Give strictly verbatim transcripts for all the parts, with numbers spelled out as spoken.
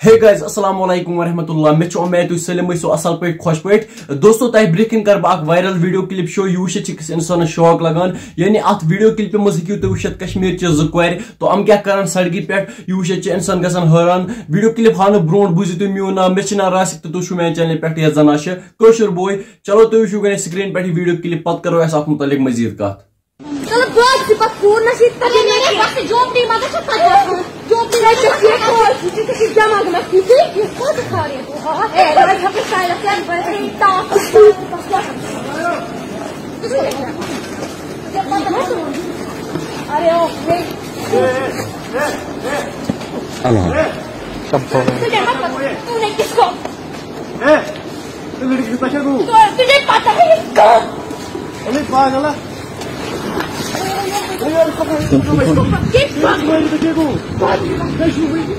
Hey guys, السلام علیکم ورحمۃ اللہ۔ مےٚ چھِ اُمید تُہۍ سٲلِم ٲسِو اَصٕل پٲٹھۍ، خۄش پٲٹھۍ۔ دوستو، تۄہہِ برٛونٛہہ کِنۍ کَرٕ بہٕ اَکھ viral video clip show۔ یہِ وٕچھِتھ چھِ أکِس اِنسانَس شوق لَگان، یعنی اَتھ video clipہِ منٛز ہیٚکِو تُہۍ وٕچھِتھ کشمیٖر چہِ زٕ کورِ، تو یِم کیٛاہ کَرَن سڑکہِ پٮ۪ٹھ۔ یہِ وٕچھِتھ چھِ اِنسان گژھان حٲران۔ Video clip ہاونہٕ برٛونٛٹھ بوٗزِو تُہۍ میون ناو، مےٚ چھِ ناو راسِق تہٕ تُہۍ چھِو میٛانہِ channelہِ پٮ۪ٹھ، یَتھ زَن آسہِ کٲشُر بوے۔ چلو، تُہۍ وٕچھِو گۄڈٕ screen پٮ۪ٹھ یہِ video clip، پَتہٕ کَرو أسۍ اَتھ مُتعلِق مٔزیٖد کَتھ۔ چلو، بہٕ حظ چھِ پَتہٕ کوٗر نہ چھِ تَتہِ مےٚ نہ بَس جوپڑی منٛز چھِ تَتہِ آسان۔ جوپڑی منٛز چھِ یہِ کوٗر، یہِ چھِ کِژھ دٮ۪ماغ مَستی۔ یہِ کوٗتاہ کھارِ یہِ؟ اے، وۄنۍ ہٮ۪کہٕ سایڈَس یَتھ بٔرِتھ۔ اے، ٹاس، ٹاس، ٹاس، ٹاس۔ ارے، او، اے۔ الحمد۔ تُہۍ کیٛاہ مطلب؟ تُہۍ نے کِس کو؟ اے، تہٕ لڑکی کِتھ پٲٹھۍ گوٚو؟ تُہۍ نے پَتہ ہے یہِ کَتھ؟ اے، پاگل ہا۔ اے، یارٕ، پَکھ، پَکھ، پَکھ۔ کِتھ پٲٹھۍ؟ وۄنۍ تہٕ کیٛاہ گوٚو؟ کیٛاہ چھُو وۄنۍ؟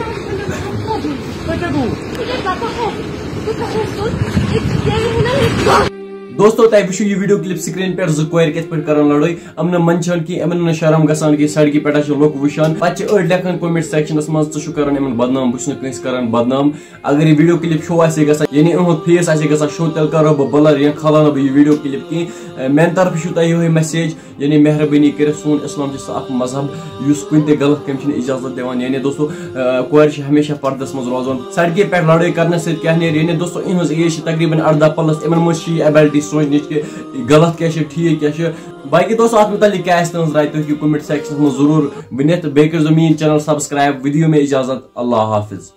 تۄہہِ کیٛاہ گوٚو؟ دوستو، تۄہہِ وٕچھِو یہِ video clip screen پٮ۪ٹھ، زٕ کورِ کِتھ پٲٹھۍ کران لڑٲے۔ یِمن نہٕ منٛدچھان کینٛہہ، یِمن نہٕ شرم گژھان کینٛہہ، سڑکہِ پٮ۪ٹھ چھِ لُکھ وٕچھان، پتہٕ چھِ أڑۍ لیکھان comment sectionس منٛز، "ژٕ چھُکھ کران یِمن بدنام، بہٕ چھُس نہٕ کٲنٛسہِ کران بدنام۔" اگر یہِ video clip show آسہِ ہے گژھان، یعنی یِہُنٛد face آسہِ ہے گژھان show، تیٚلہِ کرو بہٕ blur یا کھالہٕ نہٕ بہٕ یہِ video clip کینٛہہ۔ میانہِ طرفہٕ چھُو تۄہہِ یِہوٚے message، یعنی مہربٲنی کٔرِتھ، سون اسلام چھُ سُہ اکھ مذہب یُس کُنہِ تہِ غلط کامہِ چھُنہٕ اجازت دِوان۔ یعنی دوستو، آ، کورِ چھِ ہمیشہ پردس منٛز روزُن۔ سڑکہِ پٮ۪ٹھ لڑٲے کرنہٕ سۭتۍ کیٛاہ نیرِ؟ یعنی دوستو، یِہٕنٛز age چھِ تقریباً ارداہ plus، یِمن منٛز چھِ یہِ ability سونچنٕچ کہِ غلط کیٛاہ چھِ، ٹھیٖک کیٛاہ چھِ۔ باقی دوستو، اتھ متعلق کیٛاہ آسہِ تُہٕنٛز راے، تُہۍ ہیٚکِو comment sectionس منٛز ضروٗر ؤنِتھ۔ بیٚیہِ کٔرۍزیو میٛٲنۍ channel subscribe۔ وۄنۍ دِیِو مےٚ اجازت، اللہ حافظ۔